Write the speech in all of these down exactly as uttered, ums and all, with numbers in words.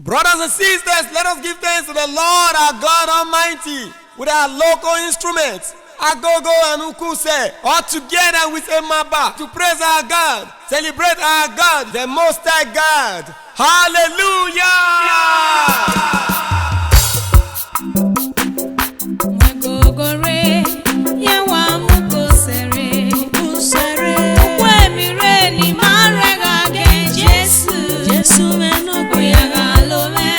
Brothers and sisters, let us give thanks to the Lord our God Almighty with our local instruments, agogo and ukuse, all together with a maba to praise our God, celebrate our God, the Most High God. Hallelujah! Mwegogore, ye wa mu kosere. Kosere. Ukwe mi re ni ma re gha gen Jesu. Jesu me no kwe. Oya lo me,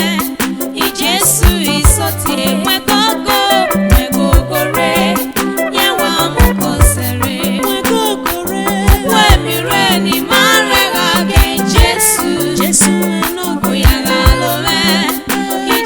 i Jesu i soti. Mwegogo, mwegogore, ye wa mu kosere. Mwegogore. Ukwe mi re ni ma re gha gen Jesu. Jesu me no kwe. Oya lo me, i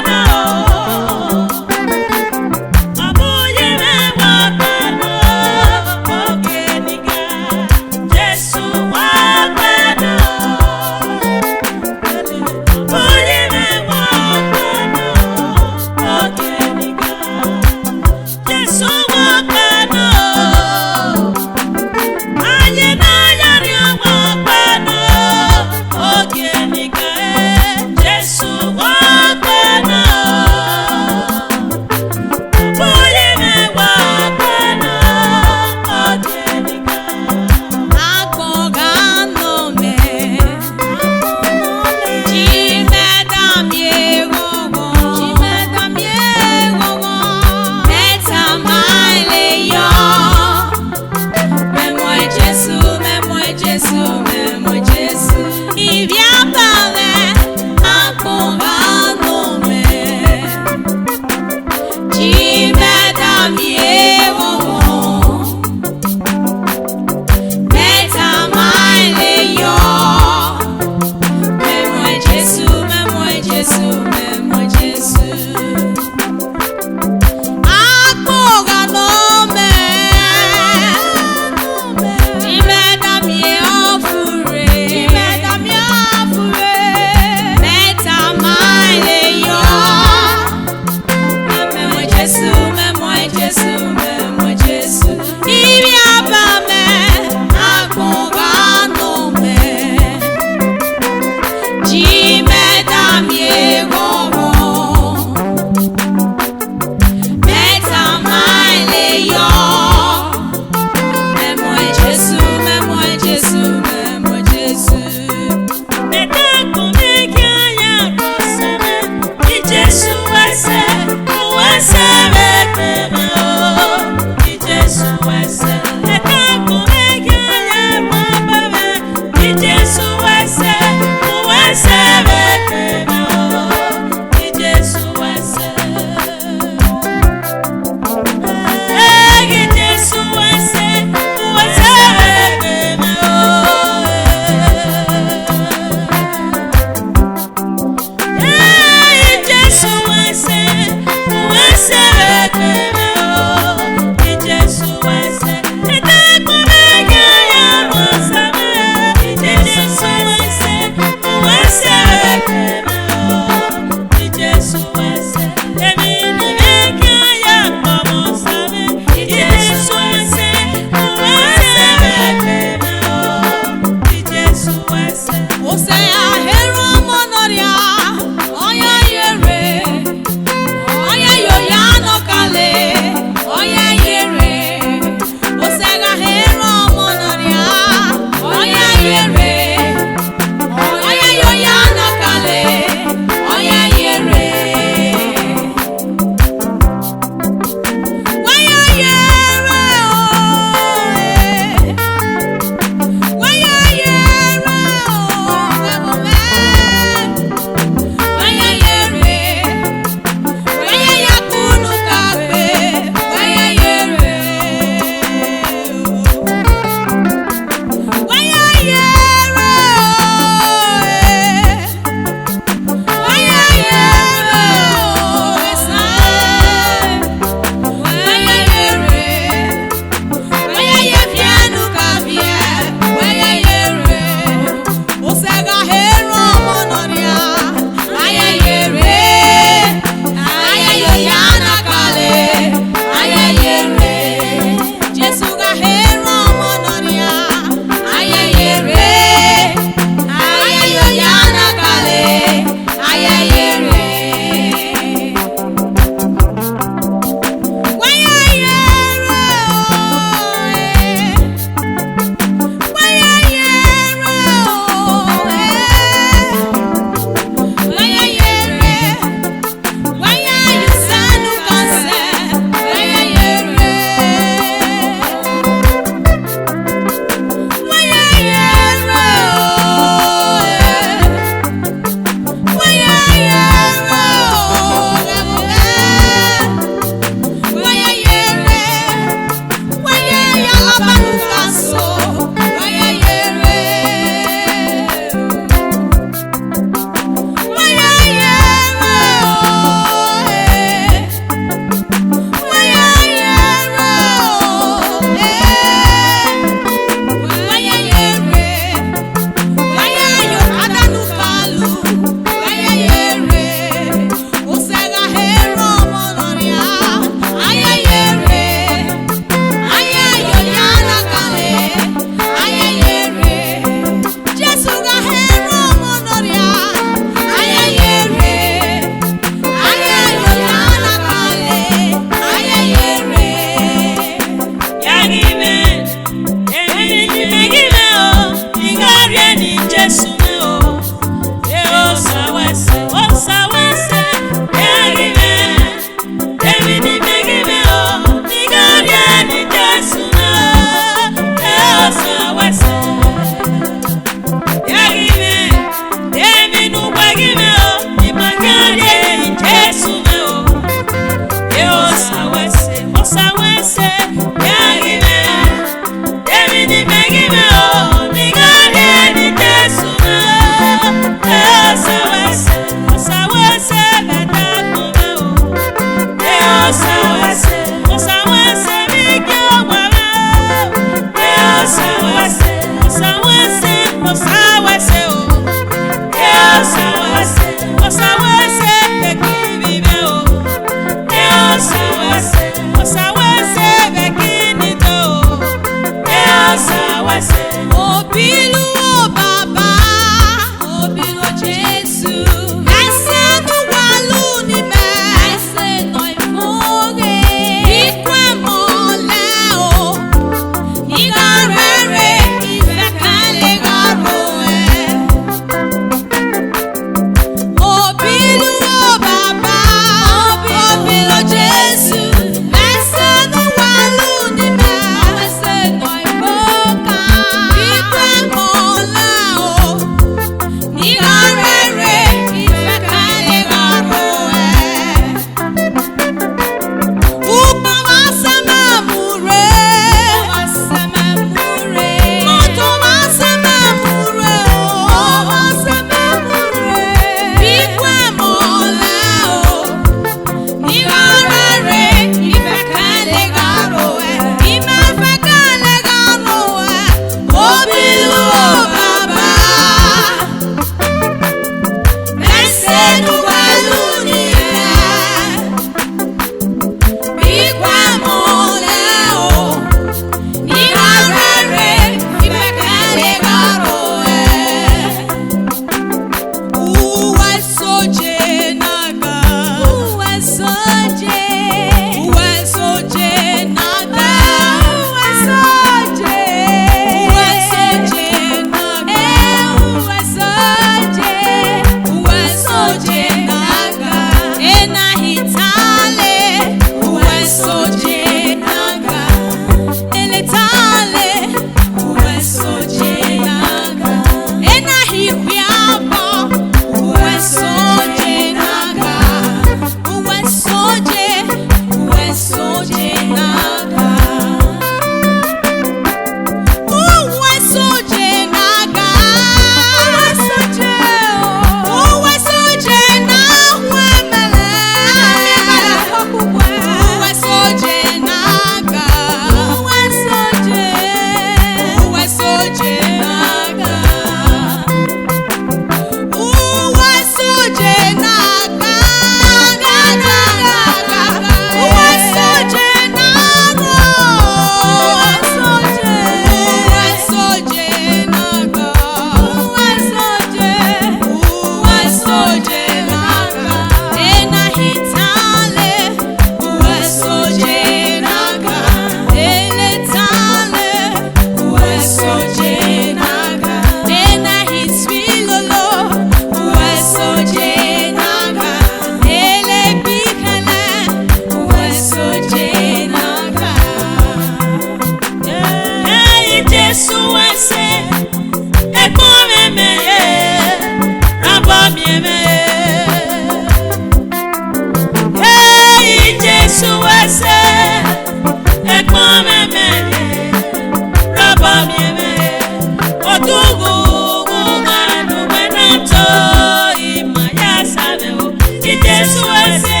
Jesu ẹse,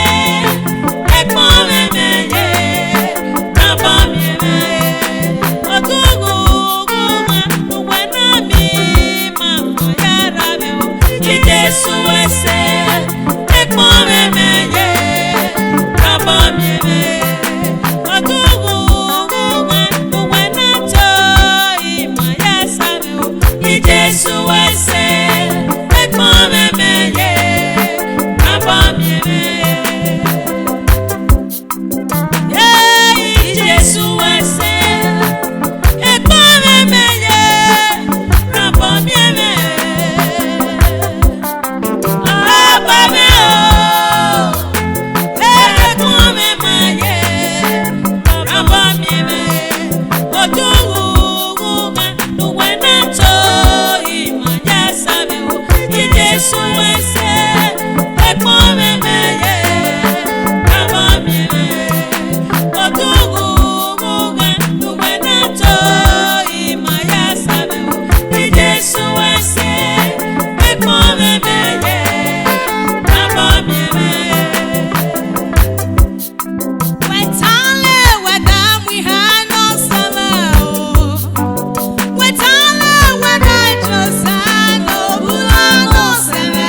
ẹkpọnmwẹ mẹ ye, na bọ miẹn mwẹ. Ọdunghunghun mwẹ, uwẹ na mi ma fọ ya ra mwẹ o. Jesu ẹse, ẹkpọnmwẹ mẹ ye, na bọ miẹn mwẹ. Ọdunghunghun mwẹ, uwẹ na to ima ya sa mwẹ o. Jesu ẹse, ẹkpọnmwẹ mẹ ye, na bọ miẹn mwẹ. Ee, Jesu ẹse, ẹkpọnmwẹ mẹ ye, na bọ miẹn mwẹ. Ọba mwẹ o, ẹkpọnmwẹ mẹ ye, na bọ miẹn mwẹ. Ọdunghunghun mwẹ, uwẹ na to ima ya sa mwẹ o. Jesu ẹse, ẹkpọnmwẹ mẹ ye, na bọ miẹn mwẹ. Ọdunghunghun mwẹ, uwẹ na to ima ya sa mwẹ o. Jesu ẹse, ẹkpọnmwẹ mẹ ye, na bọ miẹn mwẹ. Wẹtalẹ wẹda mu iha nọ sẹmẹ o. Wẹtalẹ wẹda Jesu nọ bula nọ sẹmẹ.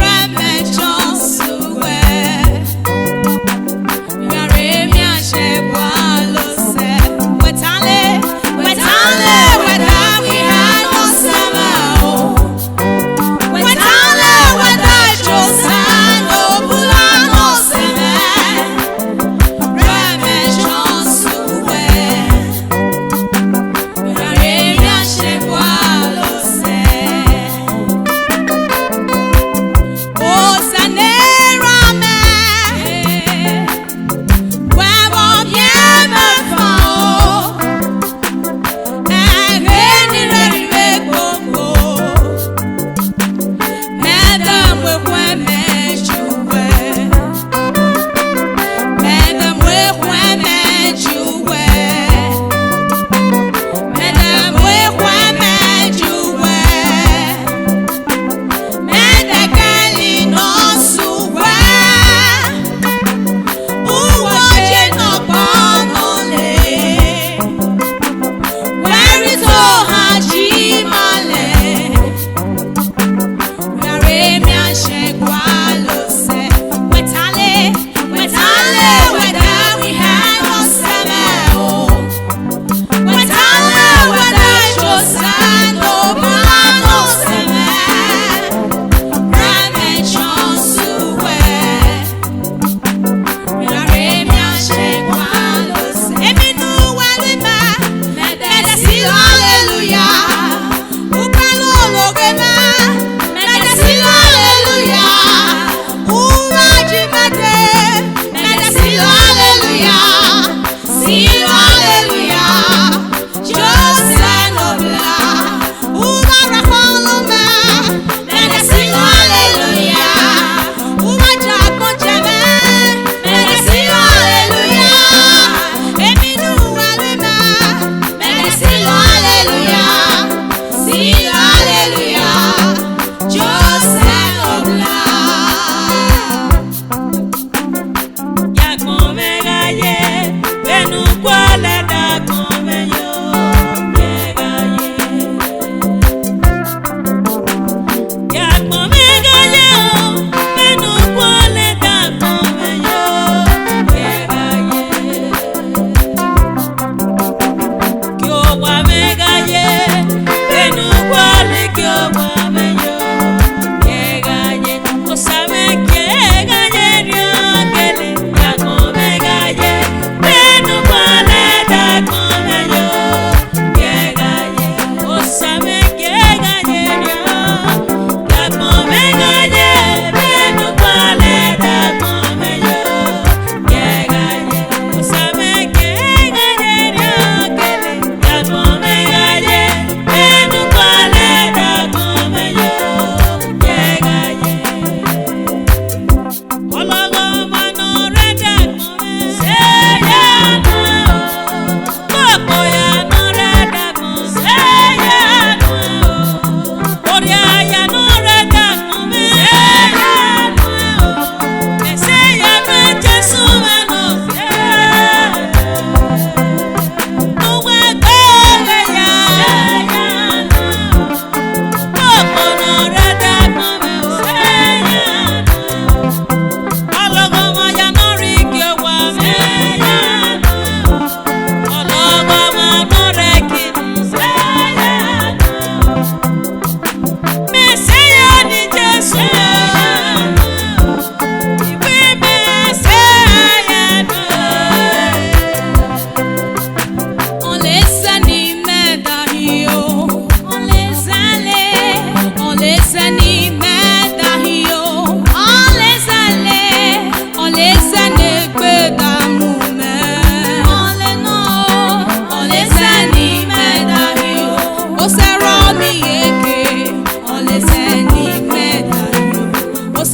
Rẹmẹ Jesu wẹ. Yare mi aṣẹ bua lọ sẹ. Wẹtalẹ, wẹtalẹ wẹda mu iha nọ sẹmẹ o. Wẹtalẹ wẹda Jesu nọ bula nọ sẹmẹ. Rẹmẹ Jesu wẹ. Yare mi aṣẹ bua lọ sẹ. Ozanera mẹ. Wẹ vbe ọ biẹ mẹ fan o, ẹghẹ ni rre rre gbogbo, mẹ da mu ekhue mẹ yu wẹ, mẹ da mu ekhue mẹ yu wẹ, mẹ da mu ekhue mẹ yu wẹ. Mẹ da gẹli nọ su wẹ, uwọ ye nọ kpọ nọ le, wẹ rhie to ohan yi ma lẹ, wẹ a re mian shẹ gualọ sẹ, wẹ ta le. Wẹtalẹ wẹda mu iha nọ sẹ mwẹ o. Wẹtalẹ wẹda Jesu nọ bula nọ sẹ mwẹ. Rẹmẹ Jesu wẹ. Mẹ a re mian shẹ gualọ sẹ. Emwi ne uwẹ ru mẹ, mẹ da silo hallelujah. Ukpẹ ne ologhe mwẹ, mẹ da silo hallelujah.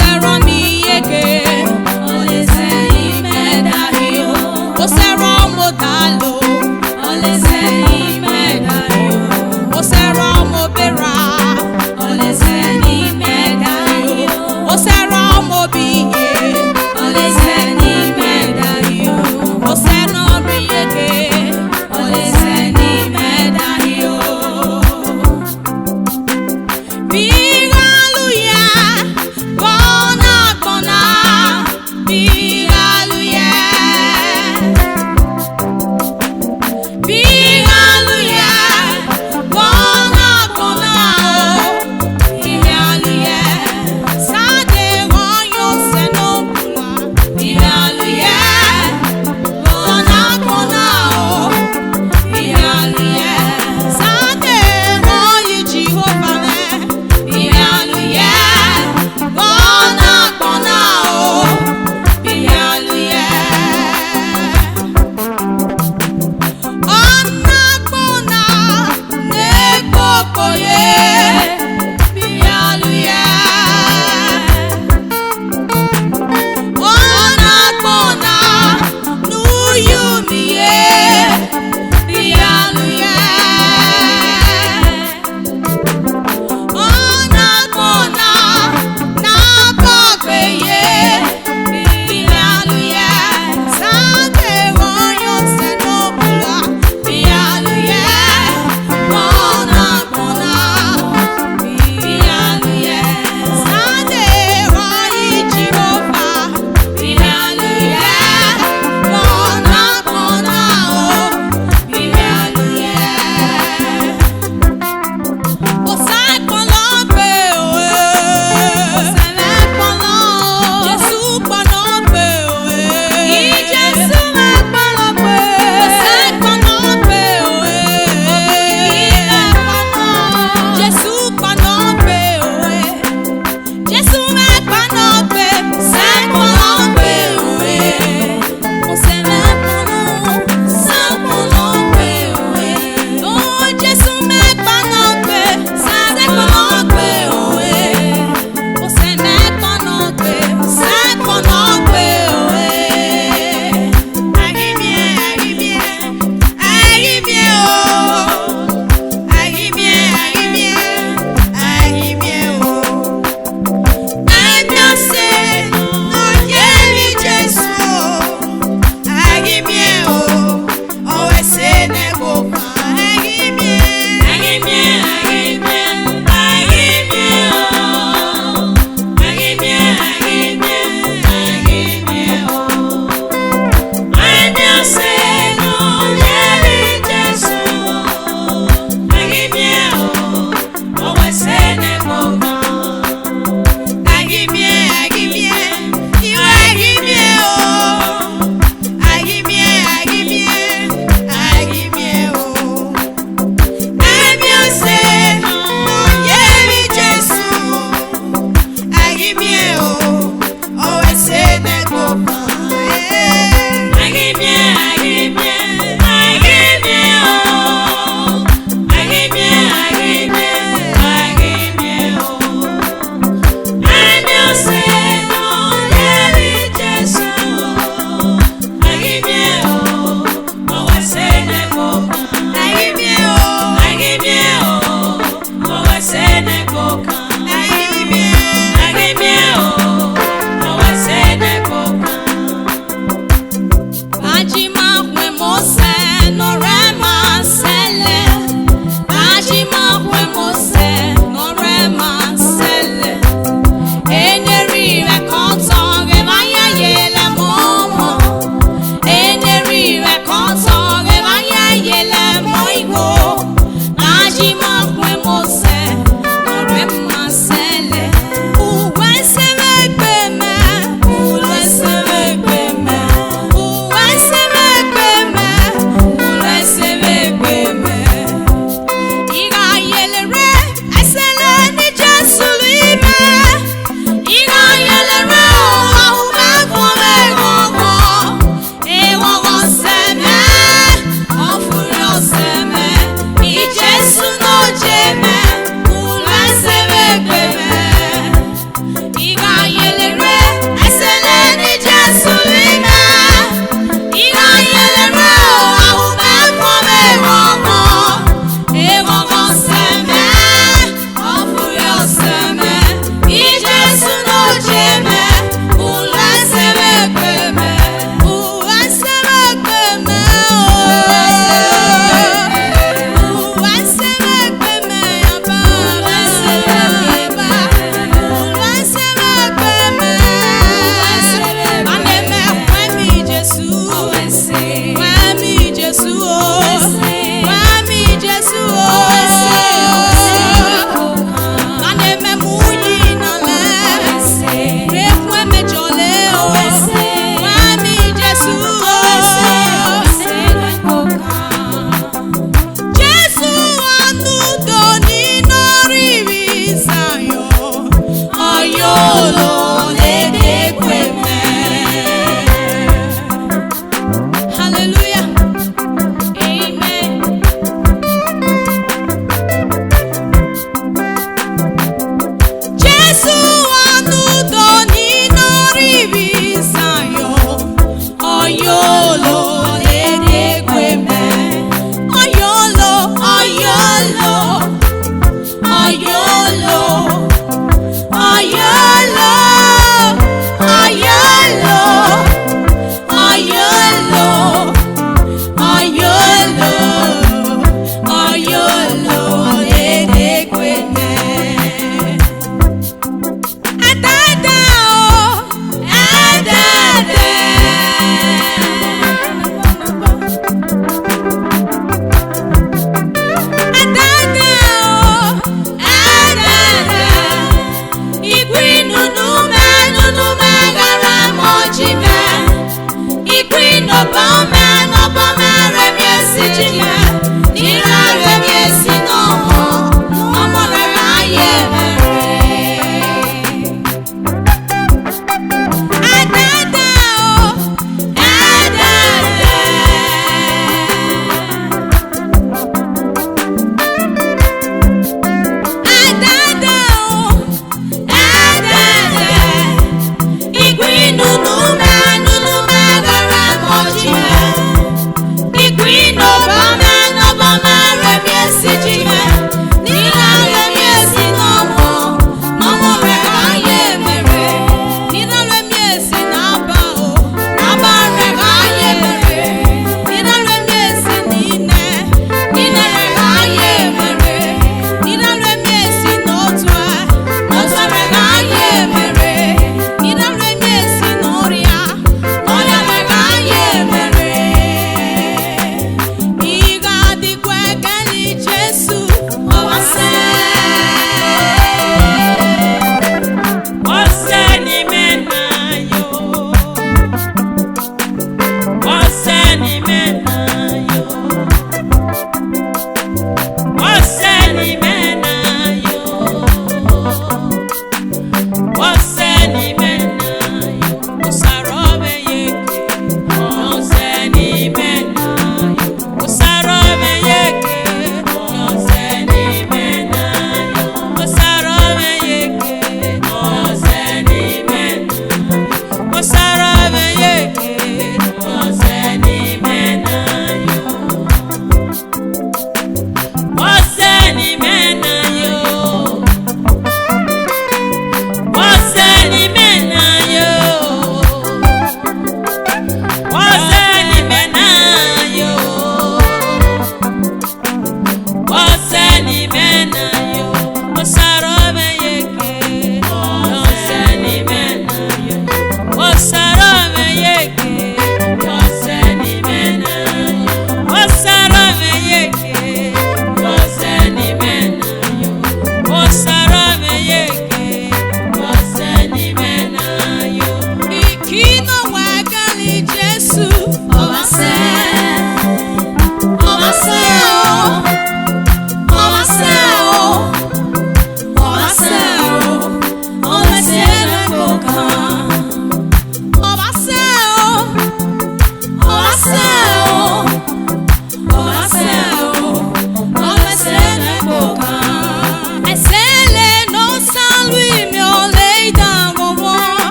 Osẹrọ ni yeke, Olese imeda hio. Osẹrọ mota lo, Olese imeda hio. Osẹrọ mobera, Olese imeda hio. Osẹrọ mobiye, Olese imeda hio. Osẹrọ ni yeke, Olese imeda hio. Bigha lu ya, bona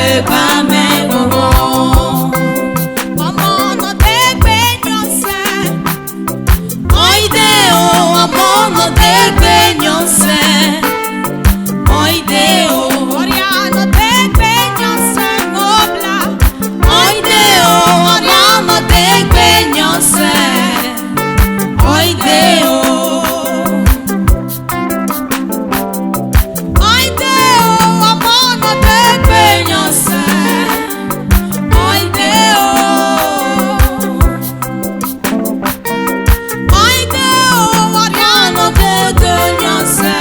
Eba mẹ ghọghọ. Ọmọ nọ degbe yan sẹ. Ọide o, ọmọ nọ degbe yan sẹ. Ọide o, ọria nọ degbe yan sẹ, obla. Ọide o, ọria nọ degbe yan sẹ. Ọide o. Ọide o, ọmọ nọ degbe yan sẹ. Ọide o. Ọide o, ọria nọ degbe yan sẹ.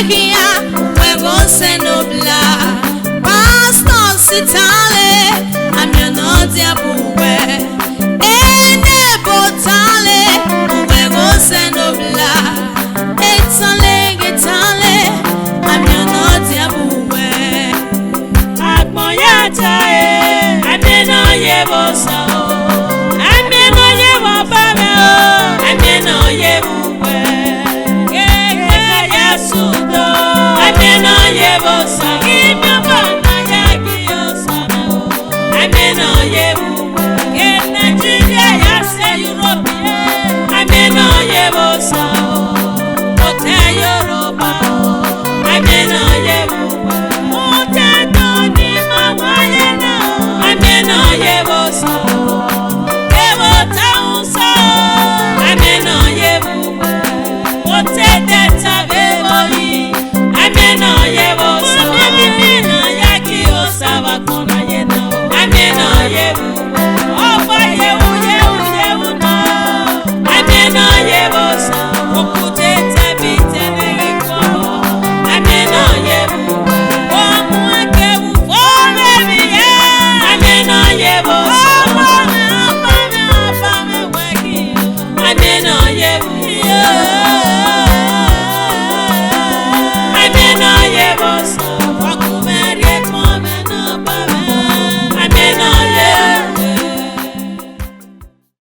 Kia, uwegho Osanobua. Pastor Sitale, amiọnọ dia bu uwẹ. Enebo Tale, uwegho Osanobua. Etale, Etale, amiọnọ dia bu uwẹ. Agbọn ya ta e, amẹ nọ ye vbe Osa o, amẹ nọ ye vbe Ọba mwẹ o, amẹ nọ ye vbe uwẹ. Kẹkẹ ya su do, amẹ nọ ye vbe Osa.